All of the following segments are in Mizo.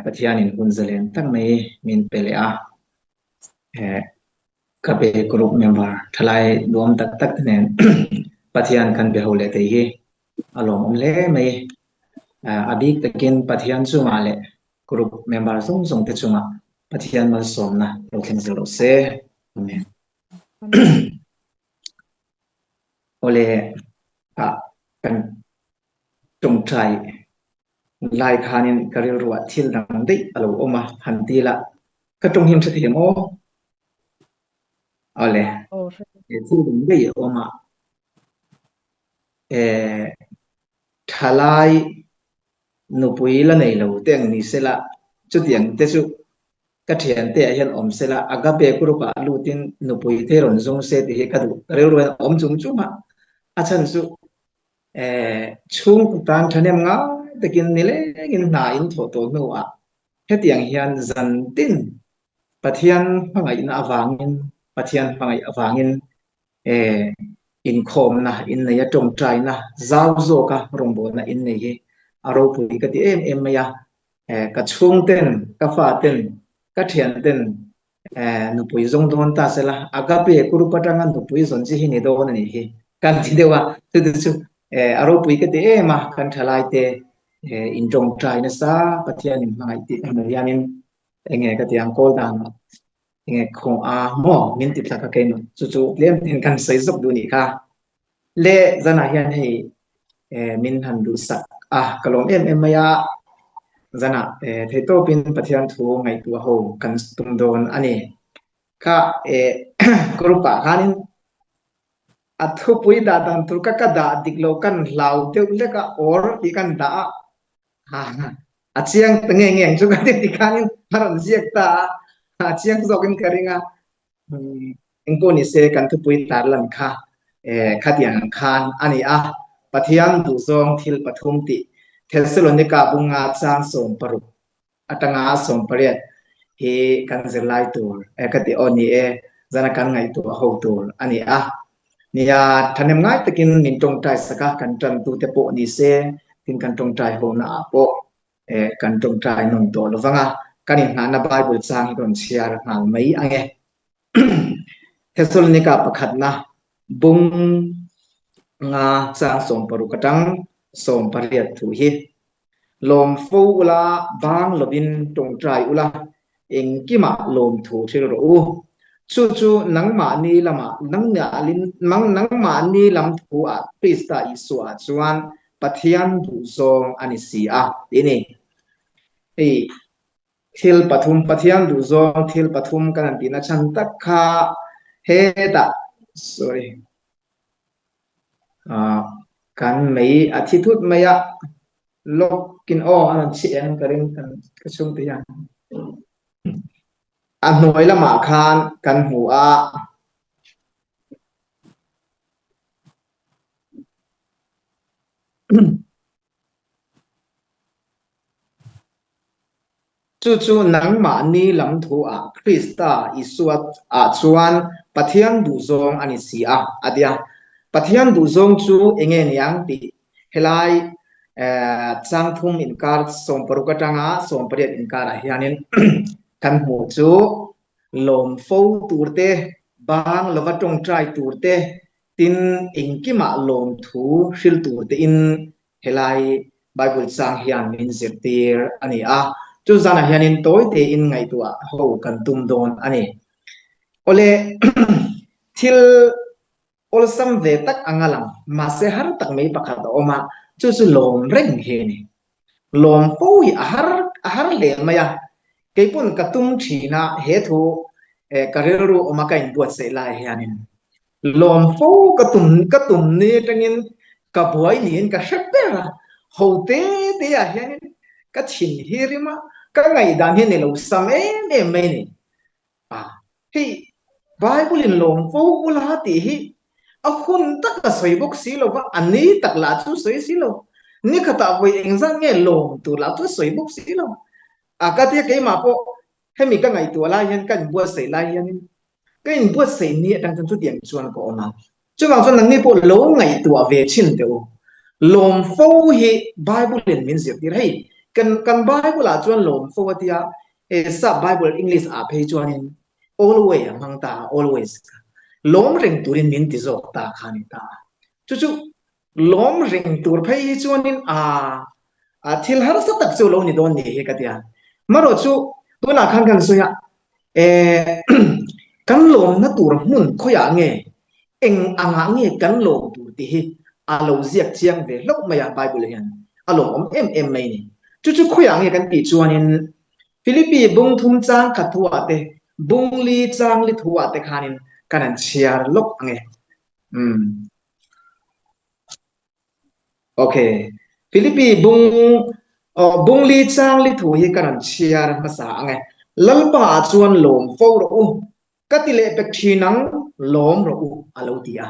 Pathianin hun zalen tak mai min pe leh a. Ka be group member thalai duam tak tak te nen Pathian kan be ho leh thei hi a lawmawm hle mai. A bik takin Pathian chungah leh group member zawng zawng te chungah Pathian malsawmna lo thleng zel rawh se. Amen. Awle ah kan tawngtai lai khanin ka rilruah thil dang daih a lo awm a, han ti la, ka tawng hi an hre thei ang aw? Awle, thil dang daih a awm a, eh thalai nupui la nei lo te ang ni sela, chutiang te chu ka thiante ah hian awm sela, agape group ah lutin nupui te rawn zawng se tih hi ka duh, ka rilru hian a awm chung chung a, a chhan chu eh chhungkaw tan thahnem ngai takin nilengin hna in thawh tawh hnuah hetiang hian zan tin Pathian hmangaihna avangin Pathian hmangaih avangin eh inkhawmna in nei a tawngtaina zau zawka rawngbawlna in nei hi a ropui ka ti em em mai a eh ka chhungten ka faten ka thianten eh nupui zawng dawn ta sela agape group atanga nupui zawn chi hi ni dawn a nih hi kan ti deuh a chuti chu eh a ropui ka ti em a kan thalai te eh in tawngtai nasa Pathian in hmangaih tih hmu hianin enge ka ti ang kawl dan enge khawng a maw min ti thlak a keimah chu chu tlem ten kan sawi zawk duh nih kha le zanah hian hei eh min han duhsak a ka lawm em em mai a zanah eh theihtawpin Pathian thu ngaihtuah ho kan tum dawn a ni kha eh group ah khanin a thupui dah dan tur ka ka dah dik lo kan hlau deuh lek a or tih kan dah a a chiang ta nge nge ang chu ka ti ti khanin a rawn ziak ta a a chiang zawkin ka ring a engpawh ni se kan thupui tar lan kha eh khatiang ang khan a ni a Pathian duhzawng thil pathum tih Thesalonika bunga chang 16 atanga 18 hi kan zirlai tur eh ka ti aw ni e zana kan ngaihtuah ho tur a ni a nia thahnem ngai takin min tawngtai sak a kan tantute pawh ni se tin kan tawngtai ho na ah pawh eh kan tawngtai nawn tawh lovang a kan inhnahna Bible chang hi ka rawn chhiar nghal mai ang e. Thesalonika pakhatna bung nga chang 16 atang 18 thu hi lawm fo ula bang lovin tawngtai ula engkimah lawm thu thil rawh u. Chu chu nangmahni lamah nangmahni lam thu ah Krista Isua ah chuan Pathian duhzawng a ni si a tih a ni. Hei thil pathum Pathian duhzawng thil pathum kan han tihna chhan tak kha hetah sorry ah kan mei a thi thut mai a lawkin aw a rawn chhi eng ka ring kan ka chhungte hian a hnuai lamah khan kan hmu a. Chu chu nangmahni lam thu ah Krista Isua ah chuan Pathian duhzawng a ni si a, a ti a. Pathian duhzawng chu enge niang tih helai changthum inkar 16 atanga 18 inkarah hianin kan hmuh chu lawm fo tur te, bang lova tawngtai tur te, tin engkimah lawm thu hril tur tein Helai Bible chang hian min zirtir a ni a, chu zanah hianin tawi tein ngaihtuah ho kan tum dawn a ni. Awle, thil awlsam ve tak anga lang, mahse har tak mai pakhat a awm a, chu chu lawm reng hi a ni. Lawm fo hi a har a har hle mai a, keipawn ka tum thin a, he thu ka rilru awma ka inbuatsaih lai hianin Lawm fo ka tum ka tum ni atangin ka buai niin ka hre ber a, ho te te ah hianin ka thin hi rim a, ka ngaihdan hi ni lo sam em em mai ni. A, hei Bible in lawm fo ula tih hi a hun tak a sawi bawk si lo va, a ni tak lah chu sawi si lo, ni khatah vawi engzat nge lawm tur lah chu sawi bawk si lo. A, ka tia keimah pawh hemi ka ngaihtuah lai hian ka inbuatsaih lai hianin Ka inbuatsaih ni atang chuan chutiang chuan ka awm a. Chuvang chuan nangni pawh lo ngaihtuah ve thin teh u. Lawm fo hi Bible in min zirtir. Hei. Kan kan Bible ah chuan lawm fo a tia, he sap Bible English ah phei chuanin alway a hmang ta a, always kha lawm reng turin min ti zawk ta kha a ni ta a. Chu chu lawm reng tur phei hi chuanin a a thil harsa tak chu lo ni dawn ni hi ka tia. Marawh chu tunah khan kan sawi a, eh kan lawmna tur hmun khawiah nge Eng angah nge kan lawm tur tih hi a lo ziak chiang ve hlauh mai a Bible hian a lawmawm em em mai ni. Chu chu khawiah nge kan tih chuanin Philippi bung thum chang khat thuah te bung li chang li thuah te khanin kan han chhiar lawk ang e. Umm. Ok. Philippi bung aw bung li chang li thu hi kan han chhiar hmasa ang e. Lalpa ah chuan lawm fo rawh u. Ka ti leh pek thin ang, lawm rawh u, a lo ti a.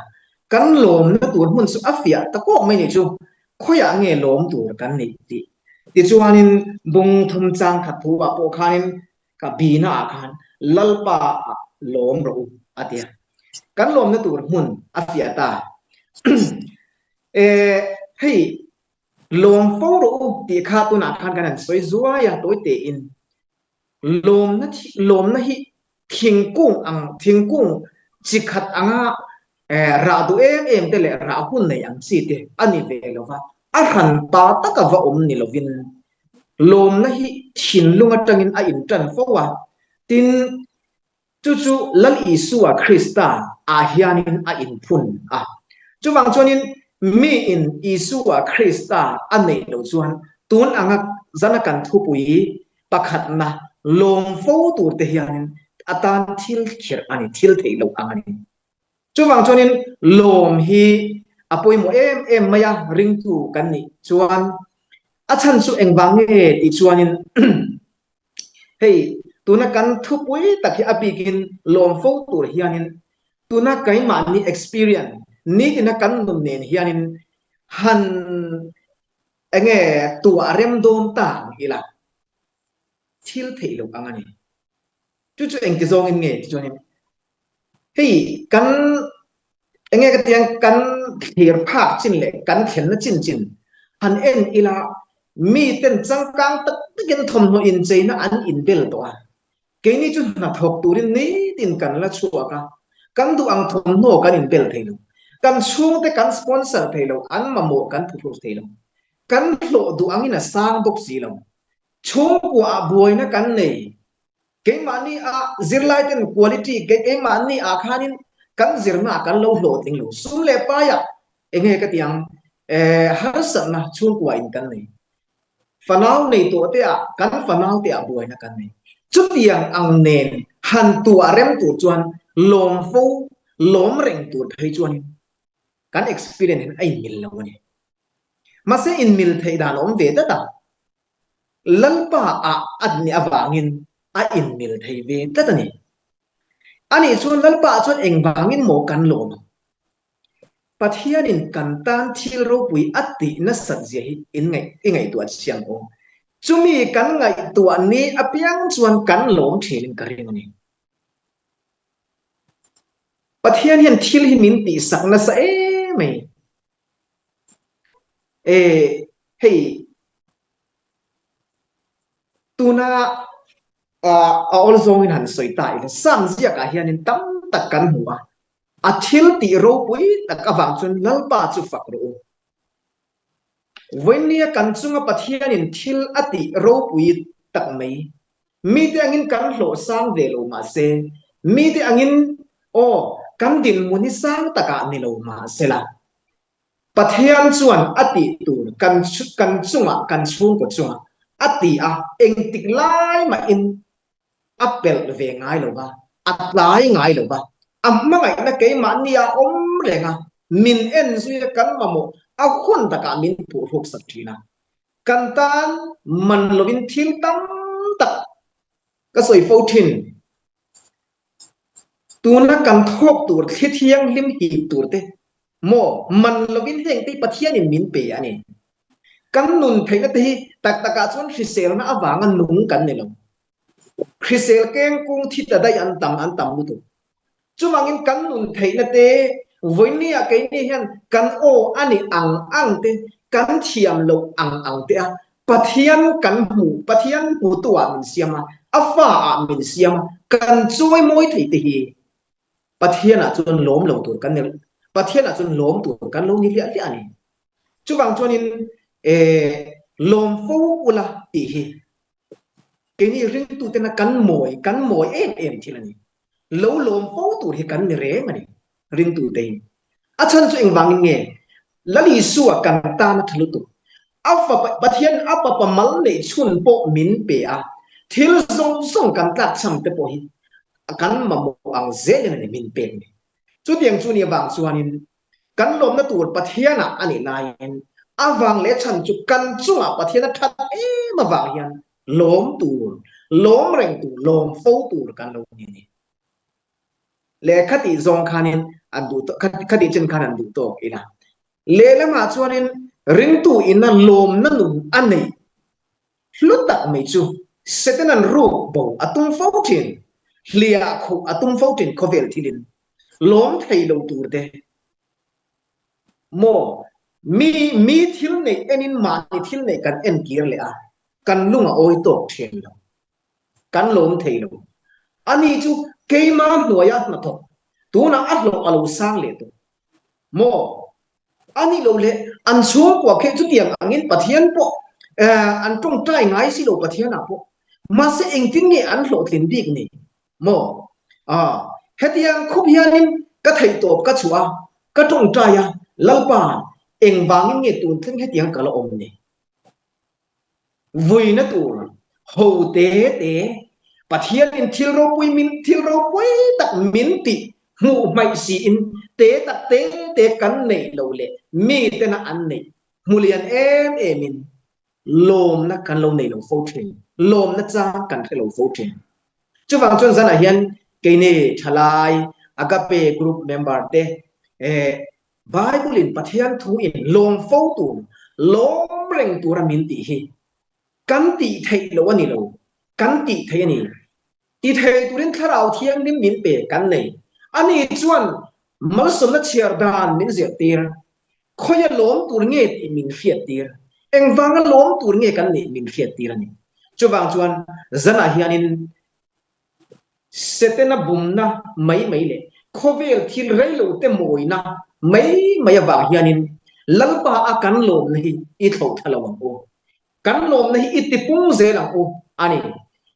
Kan lawmna tur hmun chu a fiah ta kawk mai nih chu, khawiah nge lawm tur kan nih tih. Tichuanin bung thum chang khat thu ah pawh khanin ka bina ah khan Lalpa ah lawm rawh u, a ti a. Kan lawmna tur hmun a fiah ta. E, hei, lawm fo rawh u tih kha tunah khan kan han sawi zuai a, tawi tein. Lawmna lawmna hi thingkung ang thingkung chi khat anga rah duh em em te leh rah hun nei ang chi te a ni ve lo va, a hran pa taka va awm ni lovin lawmna hi thinlung atangin a intan fo a, tin Chu chu Lal Isua Krista ah hianin a inphun a. Chuvang chuanin miin Isua Krista a neih loh chuan tun anga zana kan thupui pakhatna lawm fo tur te hianin a tan thil khirh a ni, thil theih loh ang a ni. Chuvang chuanin lawm hi a pawimawh em em mai a, ringtu kan nih chuan a chhan chu engvang nge tih chuanin Hei, tuna kan thupui tak hi a bikin lawm fo tur hianin tuna keimahni experience, nitina kan nun nen hianin han enge tuah rem dawn ta ang ila thil theih loh ang a ni. Chu chu engti zawngin nge tichuanin hei kan enge ka tiang kan thlir phak chin leh kan thlenna chin chin han en ila mi ten changkang tak takin thawmhnaw incheina an inbel tawh a, keini chu hnathawk turin nitin kan la chhuak a, kan duh ang thawmhnaw kan inbel thei lo, kan chhungte kan sponsor thei lo, an mamawh kan phuhruk thei lo, kan hlawh duh angin a sang bawk si lo, chhungkua ah buaina kan nei. Keimahni a zirlai ten quality keimahni ah khanin kan zirna ah kan lo hlawhtling lo. Sum leh pai ah enge ka ti ang eh harsatna chhungkua in kan nei. Fanau nei tawh te ah kan fanau te ah buaina kan nei. Chutiang ang nen han tuah rem tur chuan lawm fo lawm reng tur phei chuanin kan experience hian a inmil lo a ni. Mahse inmil theih dan a awm ve tlat a. Lalpa ah a nih avangin a inmil thei ve tlat a ni. Anih chuan Lalpa ah chuan engvangin maw kan lawm ang? Pathianin kan tan thil ropui a tih nasat zia hi in ngaih i ngaihtuah chiang aw. Chumi kan ngaihtuah ni apiang chuan kan lawm thinin ka ring a ni. Pathian hian thil hi min tihsak nasa em mai. E hei tuna a awl zawngin han sawi ta ila Sam ziakah hianin tam tak kan hmu a, a thil tih ropui tak avang chuan Lalpa chu fak rawh u. Vawinia kan chunga Pathianin thil a tih ropui tak mai, mite angin kan hlawh sang ve lo mahse, mite angin aw kan dinhmun hi sang takah ni lo mahsela, Pathian chuan a tih tur kan kan chungah kan chhungkaw chungah a ti a, engtik lai mahin a pelh ve ngai lo va, a tlai ngai lo va, a hmangaihna keimahni a awm reng a, min en zui a kan mamawh a hun takah min phuhruk sak thin a. Kan tan man lovin thil tam tak ka sawi fo thin. Tuna kan thawk tur thli thianghlim hip tur te maw man lovin heng te hi Pathianin min pe a ni. Kan nun theihna te hi tak takah chuan hriselna avanga nung kan ni lo. Hrisel keng kung thi ta daih an tam an tam lutuk. Chuvangin kan nun theihna te vawinia keini hian kan aw a nih ang ang te, kan thiam loh ang ang te a. Pathian kan hmuh, Pathian hmutu ah min siam a, a fa ah min siam a, kan chawi mawi thei te hi Pathian ah chuan lawm lo tur kan ni, Pathian ah chuan lawm tur kan lo ni hliah hliah a ni. Chuvang chuanin lawm fo ula tih hi keini ringtutena kan mawi, kan mawi em em thil a ni. Lo lawm fo tur hi kan ni reng a ni ringtute hi. A chhan chu engvangin nge? Lal Isua kan tan a tha lutuk. A fapa, Pathian a fapa mal neih chhun pawh min pe a, thil zawng zawng kan tlakchham te pawh hi kan mamawh ang zelin a ni min pek ni. Chutiang chu ni avang chuanin Kan lawmna tur Pathianah a nih laiin a vang leh chhan chu kan chungah Pathian a that em avang hian lawm tur, lawm reng tur, lawm fo tur kan lo ni a ni. Lehkha tih zawng khanin an duh tawk, kha tih chin khan an duh tawk ila. Lehlamah chuanin ringtu ina lawmna nun a neih Hlu tak mai chu Setanan ruk bo a tum fo thin, hliah khuh a tum fo thin khawvel thilin lawm thei lo tur te maw mi mi thil neih enin mahni thil neih kan en kir leh a, kan lung a awi tawk thin lo, kan lawm thei lo. Ani chu keima hnuaia hnathawk tunah a hlawh a lo sang leh tawh maw? A nih loh leh an chhungkua khi chutiang angin Pathian pawh an tawngtai ngai si lo Pathianah pawh. Mahse engtin nge an hlawhtlin bik ni maw? Hetiang khup hianin ka theihtawp ka chhuah a, ka tawngtai a, Lalpa engvangin nge tun thleng hetiang ka la awm ni? Vuina tur ho te te Pathianin thil ropui min thil ropui tak min tih hmuh hmaih siin te tak te te kan neih lo leh mi tena an neih hmu lian em emin lawmna kan lo nei lo fo thin, lawmna chang kan hre lo fo thin. Chuvang chuan zanah hian keini thalai Agape group member te eh Bible in Pathian thu in lawm fo tur, lawm reng tura min tih hi kan tih theih loh a ni lo, kan tih theih a ni. Ti thei turin Thlarau Thianghlim min pe kan nei. Ani chuan malsawmna chhiar dan min zirtir, khawia lawm tur nge tih min hriattir, engvanga lawm tur nge kan nih min hriattir a ni. Chuvang chuan zanah hianin Setana bumna mai mai leh khawvel thil reilo te mawina mai mai avang hianin Lalpa a kan lawmna hi i thlo thla lo ang u. Kan lawmna hi i tipung zel ang u a ni.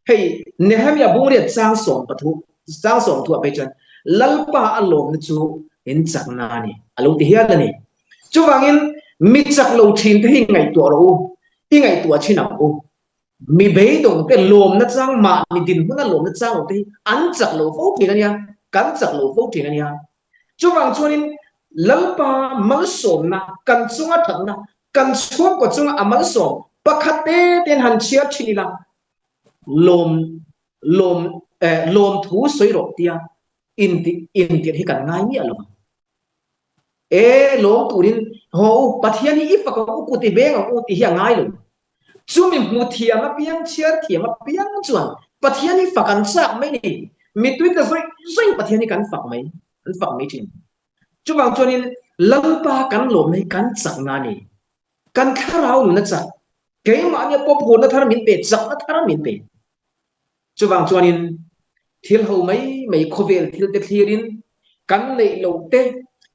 Hei Nehemia bungriat chang sawm pathu chang sawm thuah phei chuan Lalpa a lawmna chu in chakna a ni a lo ti hial a ni. Chuvangin mi chak lo thin te hi ngaihtuah rawh u, i ngaihtuah thin ang u. Mi beidawng te lawmna chang mahni dinhmuna lawmna chang lo te hi an chak lo fo thin a nia, kan chak lo fo thin a nia. Chuvang chuanin Lalpa malsawmna kan chunga thatna, kan chhungkaw chunga a malsawm pakhat te tein han chhiar thin ila, lawm lawm eh lawmthu sawi rawh tia inti intirh hi kan ngai miah lo ang. E lawm turin haw u, Pathian hi i fak ang u, kut i veng ang u tih hi a ngai lo. Chumi hmu thiam apiang, chhiar thiam apiang chuan Pathian hi fak an chak mai ni. Mittui tla zawih zawih Pathian hi kan fak mai, an fak mai thin. Chuvang chuanin Lalpa kan lawmna hi kan chakna a ni. Kan thlarau nuna chak, keimahnia pawh phurna thar min pe, chakna thar min pe. Chuvang chuanin thil ho mai mai khawvel thil te thlirin kan neih loh te,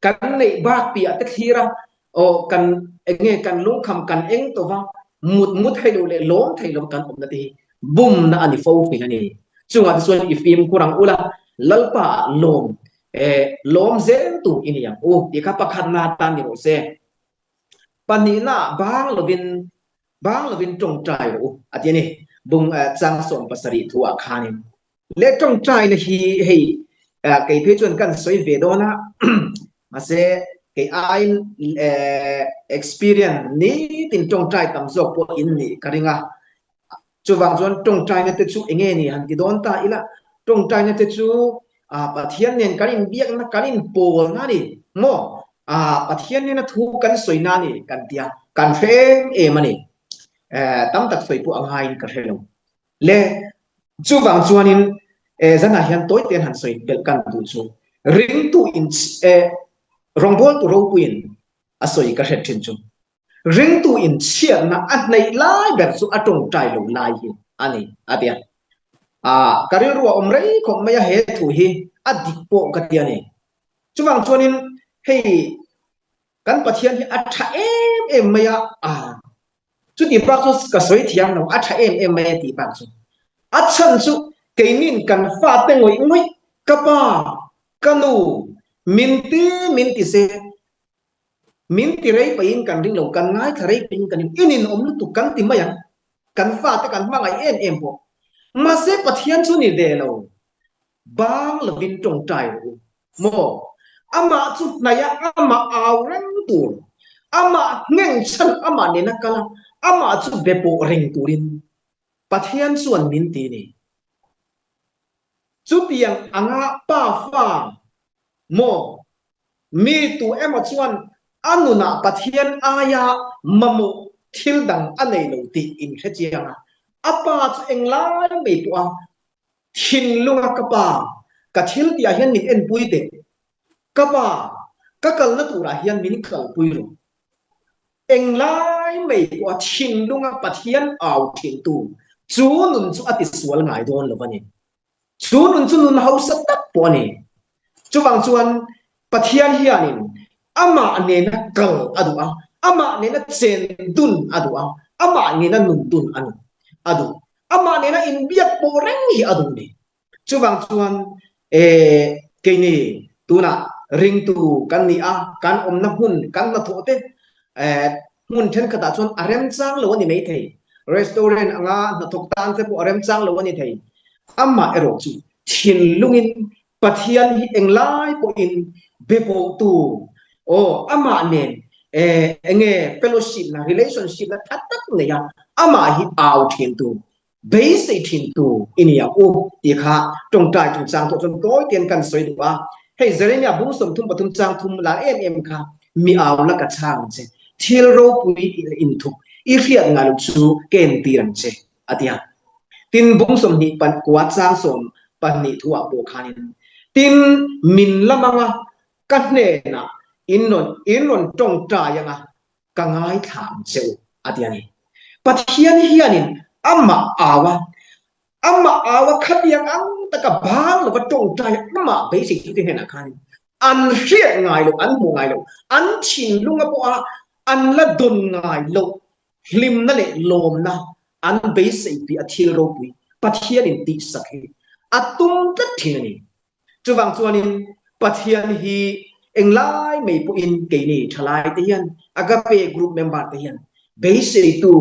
kan neih bak piah te thlir a, aw kan eng nge kan lungkham kan eng tawh va, mut mu thei lo leh lawm thei lo kan awmna te hi bumna a ni fo thin a ni. Chungah te chuan i fimkhur ang ula, Lalpa ah lawm eh lawm zel tur i ni ang u tih kha pakhatna atan ni rawh se. Pahnihna ah bang lovin Bang lovin tawngtai rawh u a ti a ni. Bung chang 70 thu ah khanin. Leh tawngtaina hi hei kei phei chuan kan sawi ve dawn a, mahse kei aiin experience nitin tawngtai tam zawk pawh in nih ka ring a. Chuvang chuan tawngtaina te chu enge ni han ti dawn ta ila, tawngtaina te chu Pathian nen kan inbiakna, kan inpawlna a ni maw? Pathian nena thu kan sawina a ni kan tia, kan hre em em a ni. Tam tak sawi pawh a ngaiin ka hre lo. Le chuvang chuanin zanah hian tawi te'n han sawi belh kan duh chu ringtu in rawngbawltu ropuiin a sawi ka hret thin chu. Ringtu in chhiatna a hneih lai ber chu a tawngtai lo lai hi a ni, a ti a. Ah, ka rilru a awm rei khawp mai a, he thu hi a dik pawh ka ti a ni. Chuvang chuanin hei kan Pathian hi a tha em em mai a, ah, chuti bak chu ka sawi thiam lo, a tha em em mai a tih bak chu. A chhan chu keinin kan fate ngawih ngawih, ka pa, ka nu, min ti min ti se, Min ti rei pahin kan ring lo, kan ngaithla rei pahin kan ring, in inawm lutuk kan ti mai ang, kan fate kan hmangaih em em pawh. Mahse Pathian chu ni ve lo, bang lovin tawngtai rawh u. Maw? Amah chu hnaih a, amah au reng tur, amah ngheng chhan amah nena kal a, amah chu be pawh reng turin Pathian chuan min ti ni. Chutiang anga pa fa maw? Mi tu emaw chuan a nunah Pathian aia mamawh thil dang a nei lo tih in hre chiang a. A pa chu englai mai pawh a thinlunga ka pa, ka thil tihah hian min enpui teh. Ka pa, ka kalna turah hian min kalpui rawh. Englai mai pawh a thinlunga Pathian au thintu chu nun chu a tisual ngai dawn lo a ni. Chu nun chu nun hausa tak pawh a ni. Chuvang chuan Pathian hianin amah nena kal a duh a, amah nena chen dun a duh a, amah nena nun dun a ni a duh. Amah nena inbiak pawh reng hi a duh ni. Chuvang chuan keini tunah ringtu kan ni a, kan awmna hmun, kan hnathawh te Hmun thenkhatah chuan a remchang lo a ni mai thei. Restaurant anga hnathawk tan te pawh a remchang lo a ni thei. Amah erawh chu thinlungin Pathian hi englai pawhin be pawhtu, aw, amah nen enge fellowship na, relationship na tha tak nei a, amah hi au thintu Beisei thintu i ni ang u tih kha tawngtai chungchang pawh chuan tawi tein kan sawi duh a. Hei Jeremia bung 33 chang thum lar em em kha mi au la ka chhang ang che, thil ropui tih leh inthup i hriat ngai loh chu ka entir ang che a ti a. Tin bung 20 kua chang 12 thu ah pawh khanin tin min lam anga ka hnenah in rawn in rawn tawngtai anga ka ngaithla ang che u, a ti a ni. Pathian hianin amah au a, amah au a khatiang ang taka bang lova tawngtai amah beisei tute hnenah khanin an hriat ngai loh, an hmuh ngai loh, an thinlunga pawha an la dawn ngai loh hlimna leh lawmna an beisei tih a thil ropui Pathianin tihsak hi a tum tlat thin a ni. Chuvang chuanin Pathian hi englai mai pawhin keini thalaite hian Agape group member te hian beiseitu,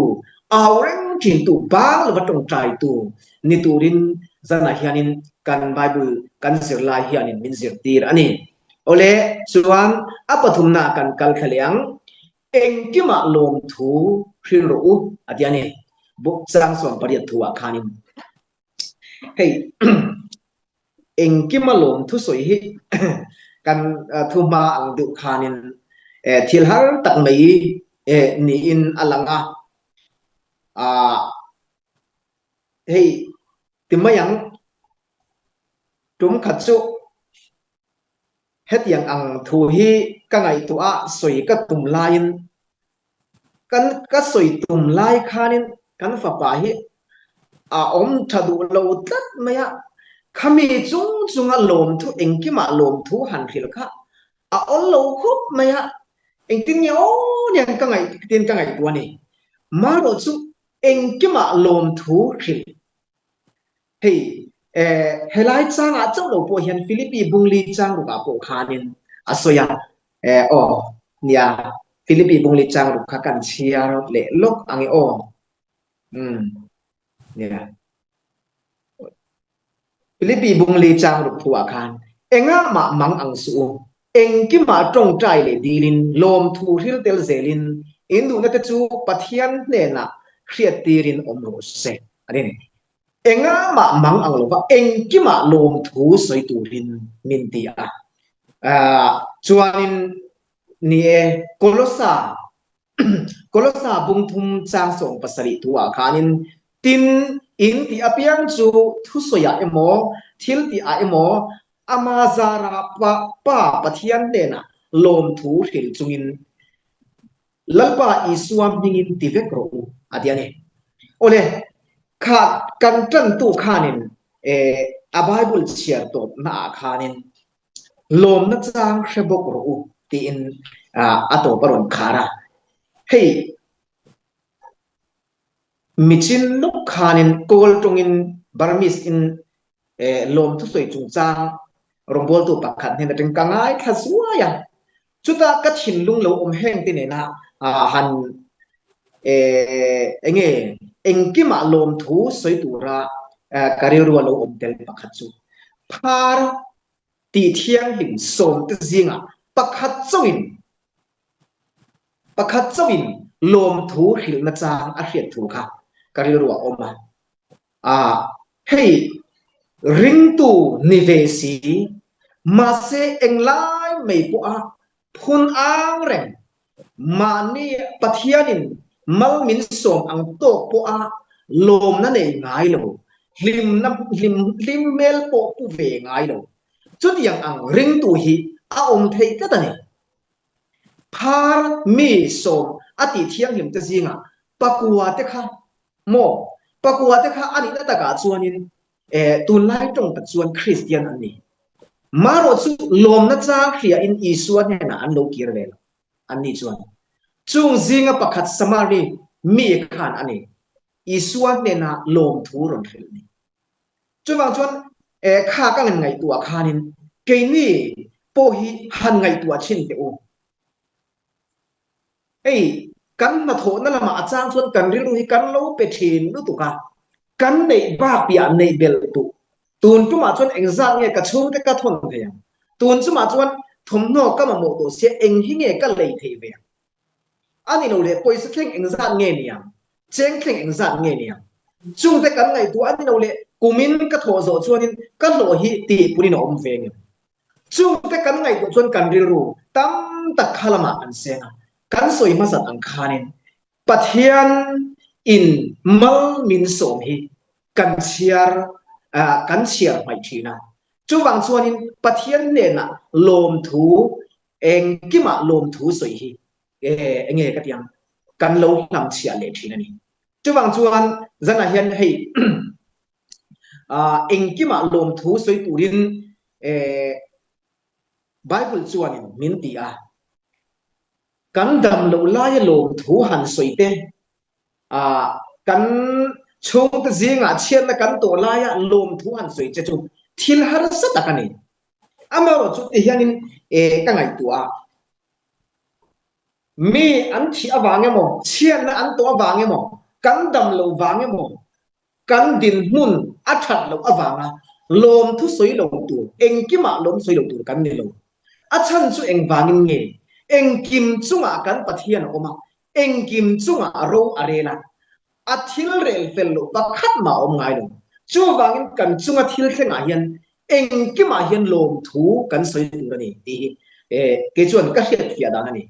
au reng thintu, bang lova tawngtaitu ni turin zanah hianin kan Bible kan zirlai hianin min zirtir a ni. Awle, chuan a pathumna kan kal thla leh ang. Engkimah lawmthu hrilh rawh u a ti a ni. Buk chang 18 thu ah khanin hei Engkima lawm thusawi hi kan thuhma ang deuh khanin thil har tak mai niin a lang a. Hei ti mai ang, tum khat chu hetiang ang thu hi ka ngaihtuah a sawi ka tum laiin Kan ka sawi tum lai khanin kan fapa hi a awm tha duh lo tlat mai a, khami chung chunga lawmthu engkimah lawmthu han hrilh kha a awl lo khawp mai a, engtin nge aw niang ka ngaih tin ka ngaihtuah a ni. Marawh chu engkimah lawmthu hrilh Hei, eh, helai changah chauh lo pawh hian Philippi bungli chang rukah pawh khanin a sawi a, eh, aw, nia, Philippi bungli chang ruk kha kan chhiar leh lawk ang e aw. Umm, nia. Philippi bungli chang ruk thuah khan engah mah mang ang suh u, engkimah tawngtai leh dilin, lawmthu hril tel zelin, in duhna te chu Pathian hnenah hriattirin awm rawh se. A ni. Engah mah mang ang lova engkimah lawmthu sawi turin min ti a. Chuanin ni e, Kolosa Kolosa bung thum chang 17 thu ah khanin tin in tih apiang chu thusawiah emaw, thil tih ah emaw ama zara pa, pa Pathian hnenah lawmthu hril chungin. Lalpa Isua hmingin ti vek rawh u, a ti a ni. Awle, kha kan tantu khanin a Bible chhiar tawpnaah khanin lawmna chang hre bawk rawh u tiin a tawp a rawn khar a. Hei michin lawk khanin Kawl tawngin Burmese in lawmthusawi chungchang rawngbawltu pakhat hnen atang ka ngaithla zuai a. Chutah ka thinlung lo awm heng te nena han enge engkimah lawmthu sawi tura ka rilrua lo awm tel pakhat chu phar tih thianghlim sawmte zingah pakhat chauhin pakhat chauhin lawmthu hrilhna chang a hriat thu kha ka rilruah a awm a. A, hei ringtu ni ve si, mahse englai mai pawha phun ang reng, mahni Pathianin mal min sawm ang tawk pawha lawmna nei ngai lo, hlimna hlim hlim hmel pawh pu ve ngai lo, chutiang ang ringtu hi a awm theih tlat a ni. Phar mi sawm a tih thianghlim te zingah pakua te kha Maw? Pakua te kha a nihna takah chuanin eh tunlai tawng tak chuan Kristian an ni. Marawh chu lawmna chang hriain Isua hnenah an lo kir ve lo. Anni chuan chung zinga pakhat Samari mi khan a ni Isua hnena lawmthu rawn hrilh ni. Chuvang chuan eh kha ka ngan ngaihtuah khanin keini pawh hi han ngaihtuah thin teh u. Hei, kan hnathawhna lamah a chang chuan kan rilru hi kan lo pe thin lutuk a, kan neih bak piah neih belh duh. Tun tumah chuan engzat nge ka chhungte ka thawn thei ang? Tun chumah chuan thawmhnaw ka mamawh tawh sia eng hi nge ka lei thei ve ang? A ni lo leh pawisa thleng engzat nge ni ang? Cheng thleng engzat nge ni ang? Chungte kan ngaihtuah a ni lo leh kumin ka thawh zawh chuanin ka hlawh hi tihpunin a awm ve ngem? Chungte kan ngaihtuah chuan kan rilru tam tak kha lamah kan seng a, kan sawi hmasat ang khanin Pathian in mal min sawm hi kan chhiar kan chhiar hmaih thin a. Chuvang chuanin Pathian hnenah lawmthu engkimah lawmthu sawi hi enge ka ti ang kan lo hlamchhiah leh thin a ni. Chuvang chuan zanah hian hei Engkimah lawmthu sawi turin Bible chuanin min ti a, kan dam loh laia lawmthu han sawi te, kan chhungte zingah chhiatna kan tawh laia lawmthu han sawi che chu thil harsa tak a ni. Amaherawhchu chu ti hianin ka ngaihtuah a, mi an thih avang emaw, chhiatna an tawh avang emaw, kan dam loh vang emaw, Kan dinhmun a that loh avanga lawmthu sawi lo tur, engkimah lawm sawi lo tur kan ni lo. A chhan chu engvangin nge? Engkim chungah kan Pathian a awm a, engkim chungah a ro a rel a, a thil rel fel loh pakhat mah a awm ngai lo. Chuvangin kan chunga thil thlengah hian engkimah hian lawmthu kan sawi tur a ni tih hi kei chuan ka hriatfiah dan a ni.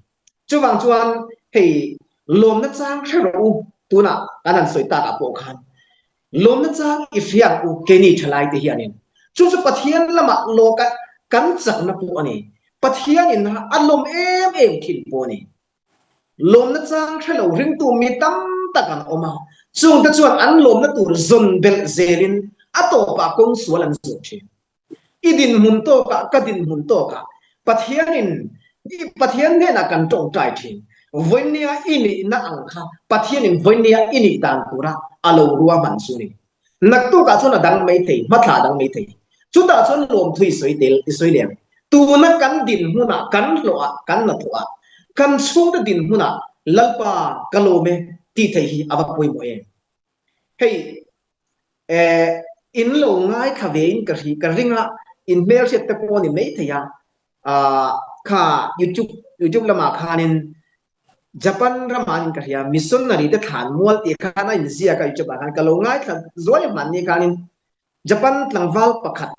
Chuvang chuan hei lawmna chang hre rawh u, tunah kan han sawi takah pawh khan lawmna chang i hria ang u keini thalai te hianin. Chu chu Pathian lamah lawka kan chakna pawh a ni. Pathianin a lawm em em thin pawh a ni. Lawmna chang hre lo ringtu mi tam tak an awm a, chungte chuan an lawmna tur zawn belh zelin a tawpah kawng sual an zawh thin. I dinhmun tawkah ka dinhmun tawkah Pathianin Pathian hnenah kan tawngtai thin. Vawinia i nihna ang kha Pathianin vawinia i nih dan tura a lo ruahman chu ni. Naktukah chuan a dang mai thei, hmathla a dang mai thei. Chutah chuan lawmthu i sawi tel, i sawi lem. Tuna kan dinhmunah, kan hlawhah, kan hnathawhah, kan chhungte dinhmunah Lalpa ka lawm e tih theih hi a va pawimawh em? Hei eh in lo ngaithla ve in ka hri ka ring a, in hmelhriat te pawh a ni mai thei a, ah kha youtube youtube lamah khanin Japan ramah in ka hria missionary te thlan mual tih khan a inziak a youtube ah khan ka lo ngaithla zuai hmanni khanin Japan tlangval pakhat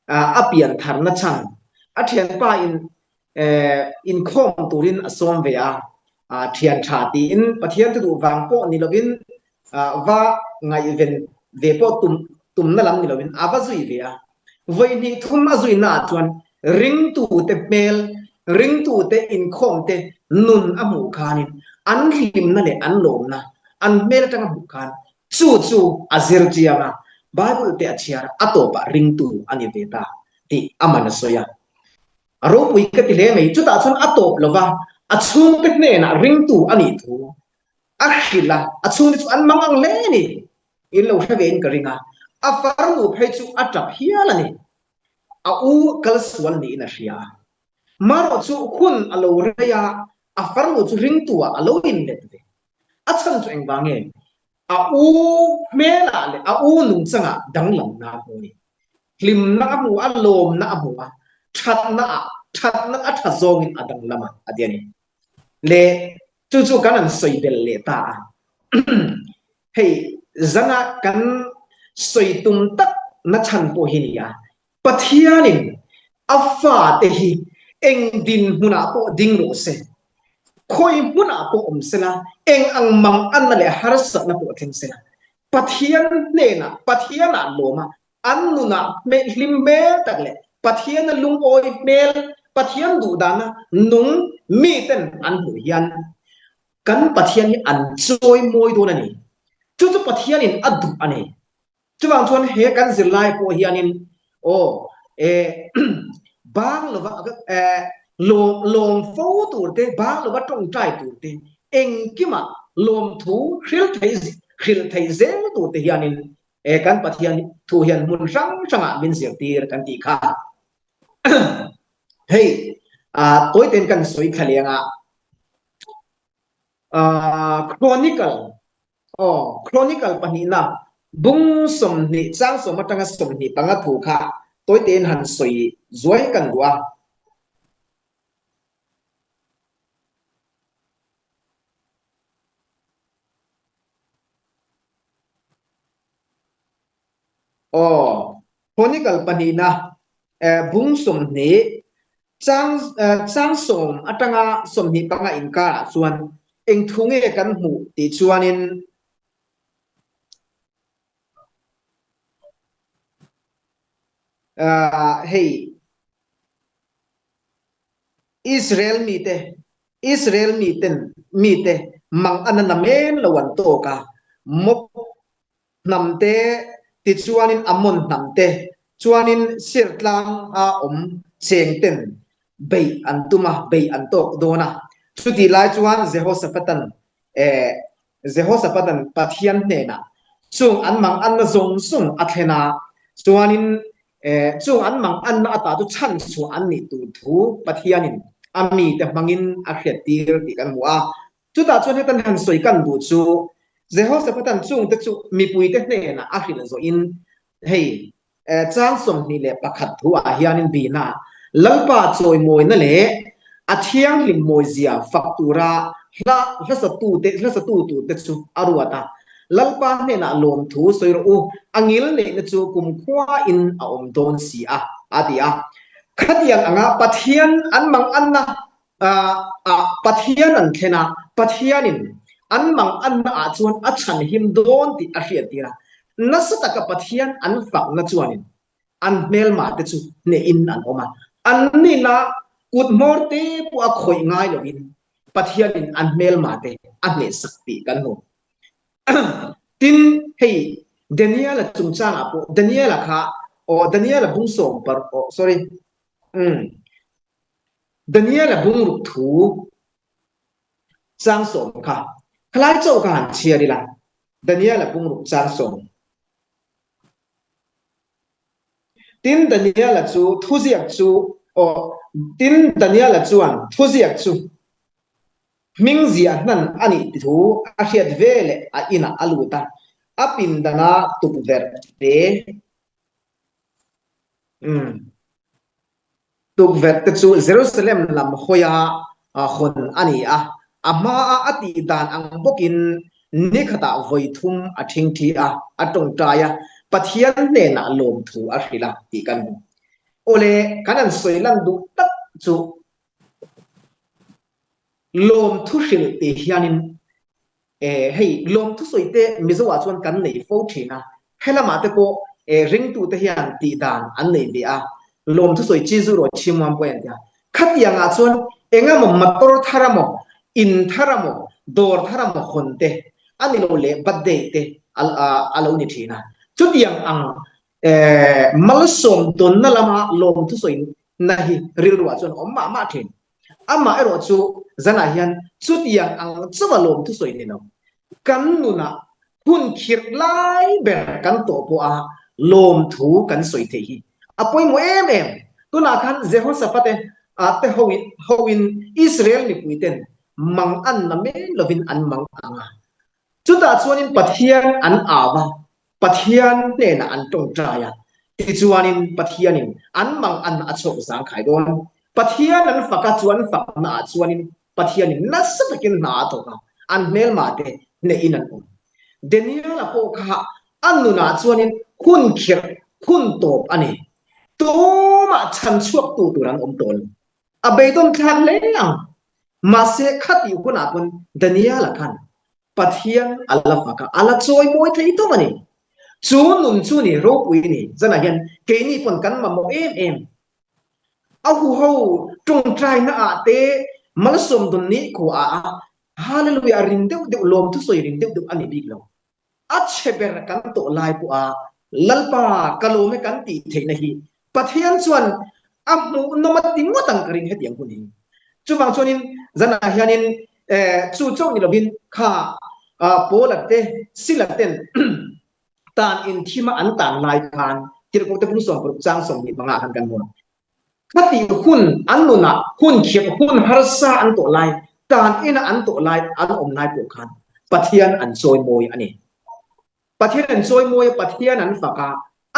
a pian tharna chhan a thianpa in inkhawm turin a sawm ve a, thian tha tiin Pathian te duh vang pawh ni lovin va ngaihven ve pawh tum tumna lam ni lovin a va zui ve a. Vawihnih thum a zuina ah chuan ringtute hmel, ringtute inkhawmte Nun a hmuh khanin an hlimna leh an lawmna an hmel atanga hmuh khan chu chu a zir chiang a, Bible te a chhiar a, a tawpah ringtu a ni ve ta tih a man a sawi a. A ropui ka ti hle mai. Chutah chuan a tawp lova a chhungte hnenah ringtu a nih thu a hrilh a, a chhungte chu an mang ang hle a ni. In lo hre ve in ka ring a, a farnu phei chu a tap hial a ni. A u kal sual niin a hria a. Marawh chu hun a lo rei a, a farnu chu ringtu ah a lo inlet ve. A chhan chu engvang nge? A u hmelah leh a u nungchangah danglamna a hmu a ni. Hlimna a hmu a, lawmna a hmu a, thatna ah thatna a tha zawngin a danglam a, a ti a ni. Le chu chu kan han sawi belh leh ta a. Hei zana kan sawi tum tak na chhan pawh hi ni a, Pathianin a fate hi eng dinhmunah pawh ding rawh se, khawi hmunah pawh awm sela, eng ang mang anna leh harsatna pawh thleng sela, Pathian hnenah, Pathianah lawm a, an nunah hmehhlim hmel tak leh Pathiana lungawi hmel, Pathian duhdana nung miten an hmuh hian kan Pathian hi an chawi mawi dawn a ni. Chu chu Pathianin a duh a ni. Chuvang chuan he kan zirlai pawh hianin aw e bang lova e lawm lawm fo tur te, bang lova tawngtai tur te, engkima lawmthu hril thei hrilh thei zel tur te hianin e kan Pathian thu hian hmun hrang hrangah min zirtir kan tih kha. Hei tawitein kan sawi thla leng a, Chronicle aw Chronicle pahnihna bung 20 chang sawm atanga 25 thu kha tawitein han sawi zuai kan duh a. Aw, Chronicle pahnihna bung 20 chang chang sawm atanga 25 inkarah chuan eng thu nge kan hmuh tih chuanin hei Israel mite Israel miten mite mang ana namen lo an tawk a, mawp hnam te tichuanin Ammon hnam te chuanin Sir tlang a awm cheng ten beih an tum a, beih an tawk dawn a. Chutih lai chuan Jehoshaphat-an eh Jehoshaphat-an Pathian hnenah chung an mang anna zawng zawng a thlen a, chuanin eh chung an mang anna ata chu chhanchhuah an nih tur thu Pathianin a mite hmangin a hriattir tih kan hmu a. Chutah chuan hetan han sawi kan duh chu Jehoshaphat-an chungte chu mipuite hnenah a hrilh zawhin hei chang 21 thuah hianin bina Lalpa chawimawina leh a thianghlim mawizia fak tura hla hlasatute hlasatu turte chu a ruat a. Lalpa hnenah lawmthu sawi rawh u, a ngil neihna chu kumkhuain a awm dawn si a, a ti a. Khatiang anga Pathian an mang anna ah Pathian an thlen a, Pathianin an mang anna ah chuan a chhanhim dawn tih a hriattir a. Nasa taka Pathian an fakna chuanin an hmelmah te chu hnehin an awm a, an nihna kut hmawr te pawh a khawih ngai lovin Pathianin an hmelmah te a hnehsak tih kan hmu. Tin, hei Daniel-a chungchangah pawh Daniel-a kha aw Daniel-a bung sawm par aw sorry umm Daniel-a bungruk thu chang sawm kha khalai chaw kha han chhiar ila Daniel-a bungruk chang sawm. Tin, Daniel-a chu thuziak chu aw Tin, Daniel-a chuan thuziak chu hming ziah hnan a nih thu a hriat veleh a inah a lut a, a pindana tukverh te umm. Tukverh te chu Jerusalem lam hawia hawn a ni a, a hmaa a tih dan ang bawkin ni khatah vawi thum a thingthi a, a tawngtai a, Pathian hnenah lawmthu a hrilh a tih kan hmu. Awle, kan han sawi lan duh tak chu lawmthu hrilh tih hianin E hei lawmthu sawi te Mizo ah chuan kan nei fo thin a, helamah te pawh e ringtu te hian tih dan an nei ve a, lawmthu sawi chi zu rawh chi muam pawh an ti a, khatiang ah chuan engemaw motor thar amaw? In thar amaw, dawr thar amaw hawn te a ni lo leh birthday te a lo ni thin a. Chutiang ang malsawm dawnna lama lawmthu sawina hi rilruah chuan a awm mah mah thin. Amah erawh chu zanah hian chutiang ang chauha lawmthu sawi ni lo. Kan nunah hun khirh lai ber kan tawh pawha lawmthu kan sawi theih hi a pawimawh em em. Tunah khan Jehoshaphat te hoin Israel mipuiten mang an na men lovin an mang ang a. Chutah chuanin Pathian an au a, Pathian hnenah an tawngtai a, tichuanin Pathianin an mang an a chhawk zangkhai dawn. Pathian an fak a, chu an fakna ah chuanin Pathianin nasa takin hna a thawk a, an hmelma te hnehin an awm. Daniel-a pawh kha a nunah chuanin hun khirh, hun tawp a ni. Tumah chhan chhuaktu tur an awm tawh lo. A beidawn thlak hle ang. Mahse khatih hunah pawn Daniel-a khan Pathian a la fak a, a la chawi mawi thei tawp a ni. Chu nun chu ni ropui ni zanah hian keini pawn kan mamawh em em. A huho tawngtaina ah te malsawm dawn ni khua ah Hallelujah rin deuh deuh lawmthu sawi rin deuh deuh a ni bik lo. A chhe ber kan tawh lai pawh a Lalpa ka lawm e kan tih theihna hi Pathian chuan a hmuhnawm a ti ngawt ang ka ring hetiang hun hi. Chuvang chuanin zanah hianin chu chauh ni lovin kha Paula te Sila ten tan inthima an tan lai khan Tirhkohte bung 60 chang 25 khan kan hmu a. Khatih hun an nunah hun khirh hun harsa an tawh lai, tan ina an tawh lai, an awm lai pawh khan Pathian an chawimawi a ni. Pathian an chawimawi a, Pathian an fak a,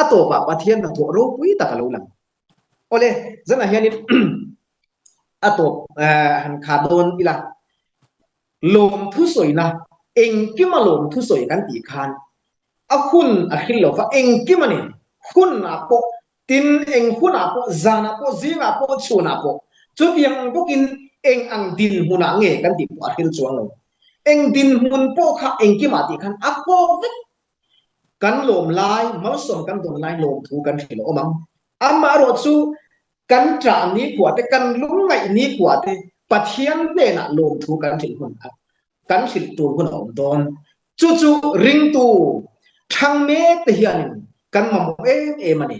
a tawpah Pathian hnathawh ropui tak a lo lang. Awle, zanah hianin a tawp han kha dawn ila. Lawmthu sawina, engkima lawmthu sawi kan tih khan a hun a hril lo va, engkim a ni. Hunah pawh Tin, eng hunah pawh, zanah pawh, zingah pawh, chhunah pawh, chutiang ang bawkin eng ang dinhmunah nge kan tih pawh a hril chuang lo. Eng dinhmun pawh kha engkimah tih khan a kawk vek. Kan lawm lai, malsawm kan dawn lai lawmthu kan hrilh a awm ang. Amaherawh chu kan ṭah nikhua te, kan lungngaih nikhua te Pathian hnenah lawmthu kan hrilh hun a kan hrilh tur hun a awm dawn. Chu chu ringtu ṭhang mek te hianin kan mamawh em em a ni.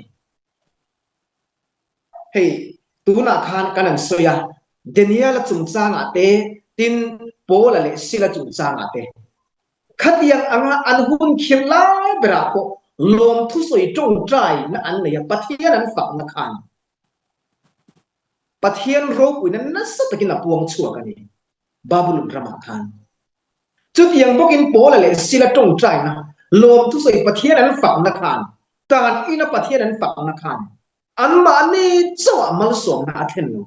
Hei, tunah khan kan han sawi a, Daniel-a chungchangah te, tin Paul-a leh Sila chungchangah te. Khatiang anga an hun khirh lai berah pawh lawmthu sawi tawngtaina an nei a, Pathian an fakna khan Pathian ropuina nasa takin a puang chhuak a ni. Babulon ramah khan. Chutiang bawkin Paula leh Sila tawngtaina, lawmthu sawi Pathian an fakna khan, tan ina Pathian an fakna khan anmahni chauhah malsawmna a thlen lo.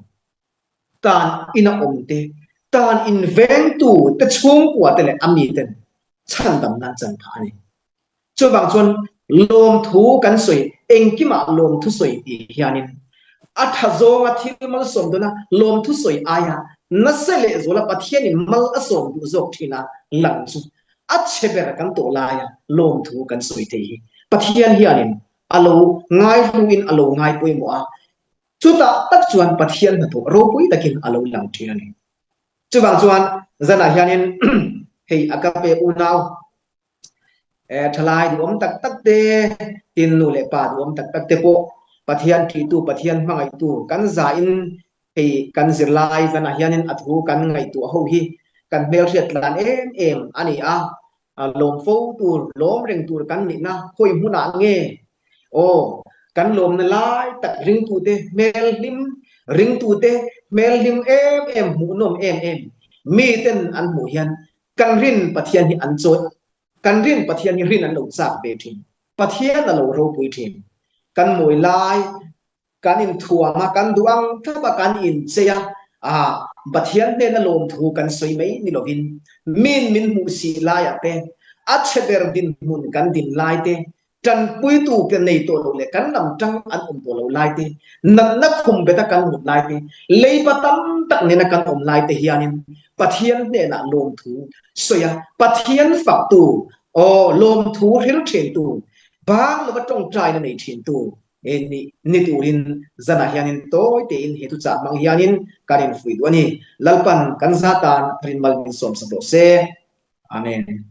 Tan ina awmte, tan in vengtu te chhungkua te leh a miten chhandamna an chan phah a ni. Chuvang chuan lawmthu kan sawi, engkimah lawmthu sawi tih hianin a tha zawnga thil malsawm dawna lawmthu sawi aia nasa lehzuala Pathianin mal a sawm duh zawk thin a lang chu a chhe ber kan tawh laia lawmthu kan sawi thei hi Pathian hianin a lo ngaihluin a lo ngai pawimawh a, chutah tak chuan Pathian hnathawh ropui takin a lo lang thin a ni. Chuvang chuan zanah hianin hei Agape unau Thalai duhawm tak tak te, tin nu leh pa duhawm tak tak te pawh Pathian ṭihtu, Pathian hmangaihtu kan zahin hei kan zirlai zanah hianin a thu kan ngaihtuah ho hi kan hmelhriat tlan em em a ni a. Lawm fo tur, lawm reng tur kan nihna khawi hmunah nge? Aw, kan lawmna lai tak ringtute hmel hlim, ringtute hmel hlim em em, hmuhnawm em em miten an hmuh hian Kan rin Pathian hi an chawi, kan rin Pathian hi rin an lo chak ve thin. Pathian a lo ropui thin. Kan mawi lai, kan inthuam a, kan duh ang thlap a, kan inchei a, ah, Pathian hnena lawmthu kan sawi mai ni lovin, min min hmuh sih laiah te, a chhe ber dinhmun kan din lai te, Tanpuitu ke nei tawh lo leh kan lam tang an awm tawh lo lai te, natna khum beta kan mut lai te, leiba tam tak nena kan awm lai te hianin Pathian hnenah lawmthu sawi a, Pathian faktu, aw, lawmthu hril thintu, bang lova tawngtaina nei thintu. Ni ni turin zanah hianin tawi tein he thuchah hmang hianin kan infuih duh a ni. Lalpan kan za tan rinmal min sawmsak rawh se. Amen.